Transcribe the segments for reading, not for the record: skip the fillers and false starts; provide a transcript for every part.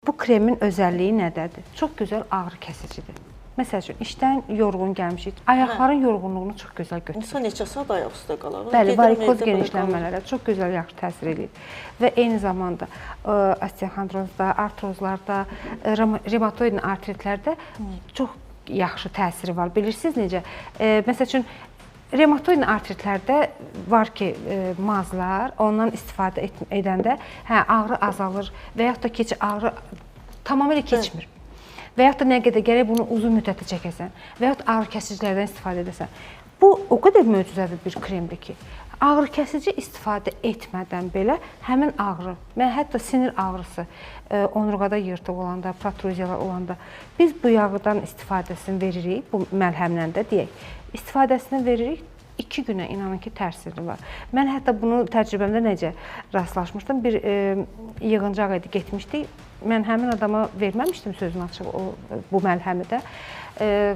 Bu kremin özəlliyi nədədir? Çox gözəl ağrı kəsicidir. Məsəl üçün, işdən yorğun gəlmişik, ayaqların yorğunluğunu çox gözəl götürür. İnsan neçə saat ayaq üstə qalar? Bəli, varikoz genişlənmələrə çox gözəl yaxşı təsir eləyir. Və eyni zamanda osteoxondrozda, artrozlarda, revmatoid artritlərdə çox yaxşı təsiri var. Bilirsiniz necə? Məsəl üçün, revmatoid artritlərdə var ki, mazlar, ondan istifadə edəndə ağrı azalır və yaxud da ki, ağrı tamamilə keçmir. Və yaxud da nə qədər gərək bunu uzun müddətli çəkəsən və yaxud ağrı kəsicilərdən istifadə edəsən. Bu o qədər möcüzəvi bir kremdir ki, ağrı kəsici istifadə etmədən belə həmin ağrı, mən hətta sinir ağrısı, onurğada yırtıq olanda, protruziyalar olanda biz bu yağdan istifadəsini veririk, bu məlhəmlə də deyək, istifadəsini veririk, 2 günə inanın ki, təsiri var. Mən hətta bunu təcrübəmdə necə rastlaşmışdım, bir yığıncaq idi, getmişdik. Mən həmin adama verməmişdim sözün açığı bu məlhəmi də.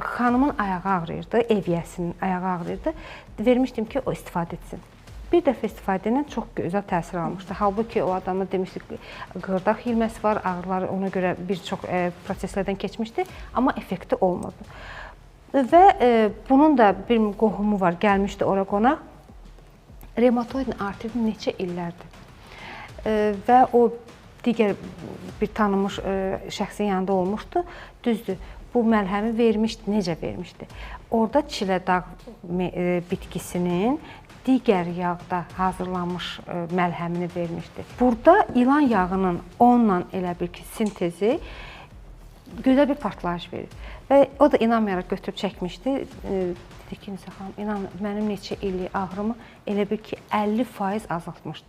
Xanımın ayağı ağrıyırdı, ev yiyəsinin ayağı ağrıyırdı. Vermişdim ki, o istifadə etsin. Bir dəfə istifadə ilə çox gözəl təsir almışdı. Halbuki o adama demişdik ki, qırdaq yilməsi var, ağrıları ona görə bir çox proseslərdən keçmişdi, amma effekti olmadı. Və bunun da bir qohumu var, gəlmişdi ora qonaq. Revmatoid artrit neçə illərdir. Və o digər bir tanınmış şəxsin yanında olmuşdu. Düzdür, bu məlhəmi vermişdi, necə vermişdi? Orada çilədağ bitkisinin digər yağda hazırlanmış məlhəmini vermişdi. Burada ilan yağının onunla elə bir ki, sintezi gözəl bir partlayış verir. Və o da inanmayaraq götürüb çəkmişdi. Dedi ki, Nisə xanım, inan, mənim neçə illik ağrımı elə bir ki, 50% azaltmışdı.